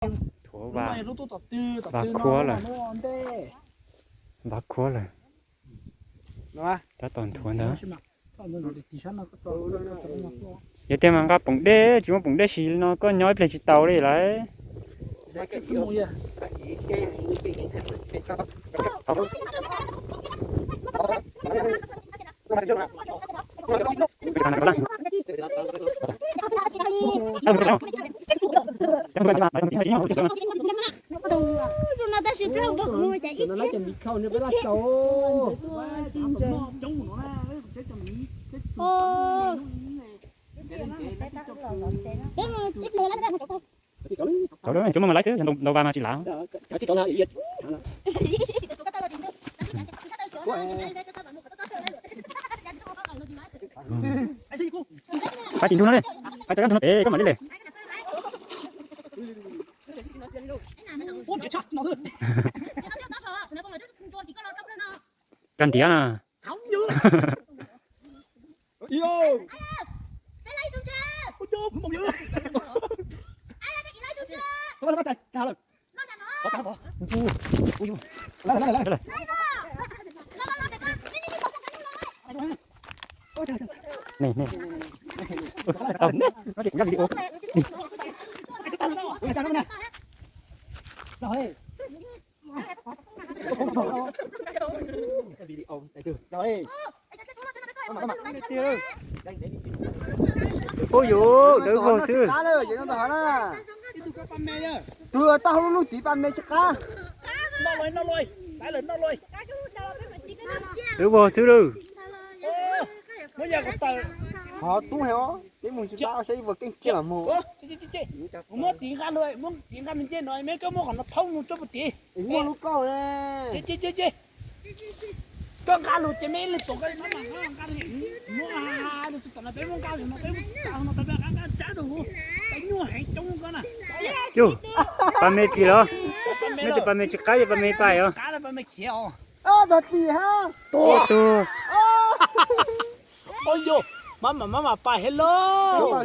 Thuav vas, vas khuav lawm. Vas khuav lawm. Tab tom nthuav ntawd. Yog tiag mas nqa poom dej, tsis muaj poom dej siv li no koj nyob ib pliag tsis tau li lawm. Cov muaj mas laib xwb, ntau vas mas tsis lav. Pab tim ntug no li, pab tim ntug no pem koj mam li li. Kag ntiav na. Ub yuv, dawb vog xwb. Tus tau hauv lub lub tid pa me tsis qab. Dawb vog xwb lawm. Qhov tub he os, peb mus tsis tau saib ua keej kiag los mus. Muab tiv nqa lug, muab tiv nqa me ncej no, me koj muab qhov no thaub mus tso puag tid. Muaj lub kauj ne. Koj nqa lug ces me ib leeg tuam koj li no mas nqa li, muab tom no peb muab nqa lug no peb muab tsa no tas peb nqa nqa tsab rau huv, peb nyuaj heev coob koj na. Yus, pa me tsis los? Neb tias pa me tsis qab ces pa me pais os. Qab pa me khiav os. Tag tim ha. Tus. Ua yus, maj mam maj mam pais he lauj.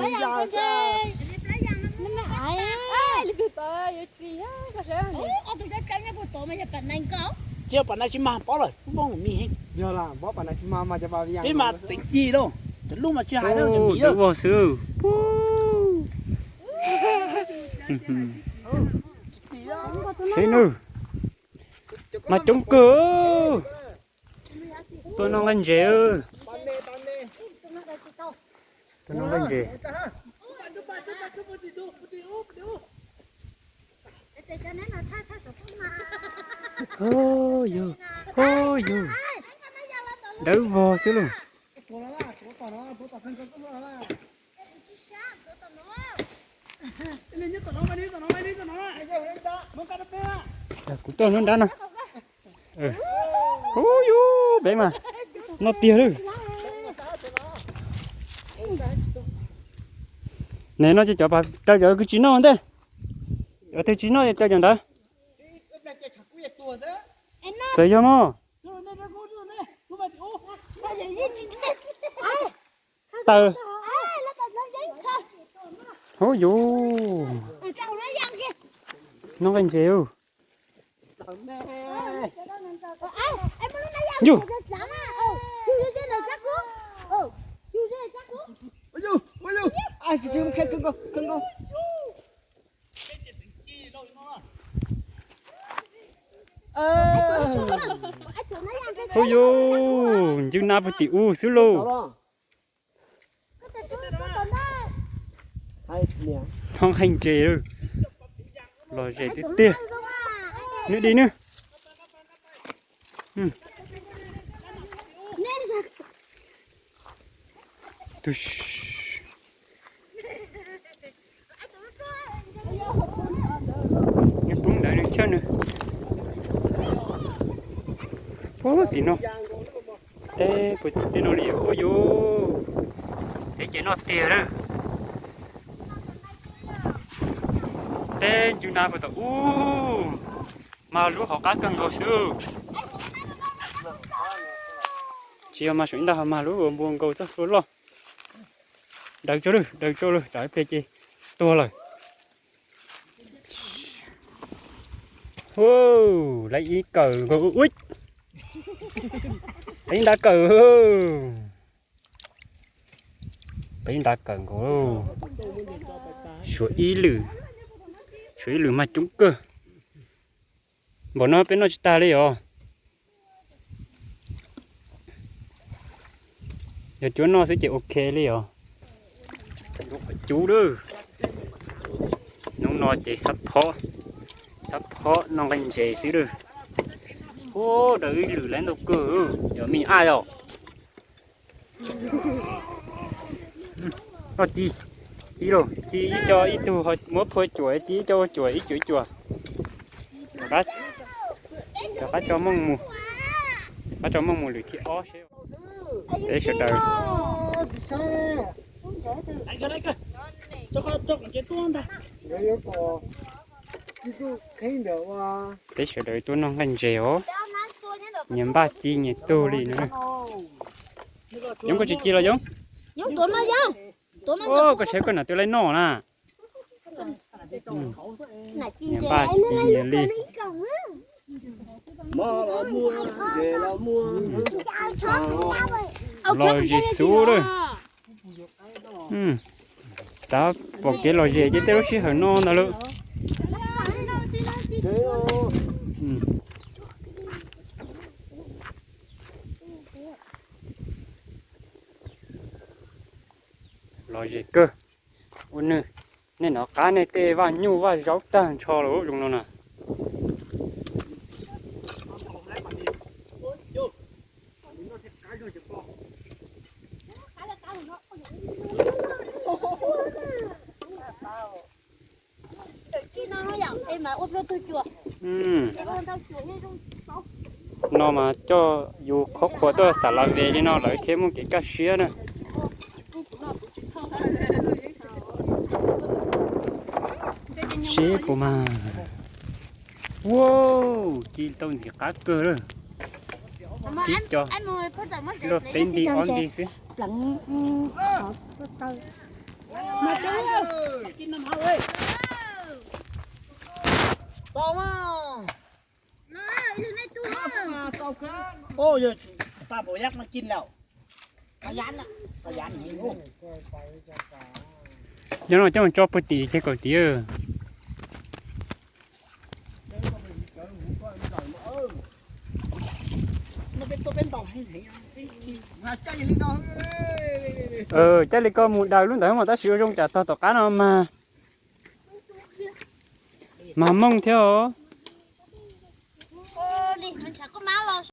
Tsis yog pam nais tsis mag pob lawm, kuj mob mis heev. Peb mas txeev ci lauj, cov lub mas tsis hais lawm, cov mis dawb vog xwb. Saib nawb, mas coob kawg. Tuaj noj nqaij ntses. Tuaj noj nqaij ntses. Hu yus, hu yus, dawb vog xwb lauj. Kuv tuaj hnub nrab no. Hu yus, peb mas noj tiag lawm. Neb no ces cov pas taw cov kwv tsis noj ntej. Cov twg tsis noj ces taw cov ntawd. Txawm yog mog. Taw. Hu yus, noj nqaij ntses. Yus. Hu yus, ncw na puag tim u xwb lauj. Noj nqaij ntses, lom zem tiag tiag. Neb di neb. Nws poob ntawd nws chawj nws. Puag tim no. Teb puag tim tej no li ua yus. Teb ces noj tiag lawm. Teb ncw na puag tom ub. Mas lub hauv qab kawg nkaus xwb. Tsis yog mas saum ib nta ho mas lub npua nkaus txoj hlua loj. Daws tso lawm, daws tso lawm, tsam ib pliag ces tuag lawm. Hu, lawv ib kawm nkaus ua, lawv ib nta kawm, lawv ib nta kawm nkaus. Suav ib lwm, suav ib lwm mas coob kawg. Npaum no peb noj tsis tag li os. Yog cuab noj xwb ces ok li os. Qhov cub lawm. Hnub no ces xab phob, xab phob noj nqaij ntses xwb lawm. Ub, daws ib lwm lawv ntau kawg, yog me aj yom. Noj ci, ci lauj, ci ib co ib tug muab phua cuam, ci ib co ua cuam ib cuam ib cuam. Rov qab tso Mooj mus, rov qab tso Mooj mus lwm thib ob seb. Peb sawv daws, peb sawv daws tuaj noj nqaij ntses os. Nyias npaj ci nyias tug li no. Yoov, koj tsis ci los Yoov? Koj saib koj nam twb laib noj na. Nyias npaj ci nyias li. Los zes xub lawm. Xav pom kev lom zem ces tej lub sij hawm no ntag lauj. Lom zem kawg. Ua nws, nej nov qab nej tej vaj nyuj vaj zaub tag nrho lawm zoo no na. No mas coj yus qhuav qhuav tuaj Xav Las Ves li no lawv thiaj muaj kev kaj siab na. Seb puas mag. Ua, ci tau ntxim qab kawg lawm. Tib co, luaj peb nti ob nti xwb. Nyob no coj mus tso puag tim ceg kaum tid. Coj li koj mus daws lub ntawd mas tab sis ua zoo tsam tog tom qab no mas, mas mooj thiab os.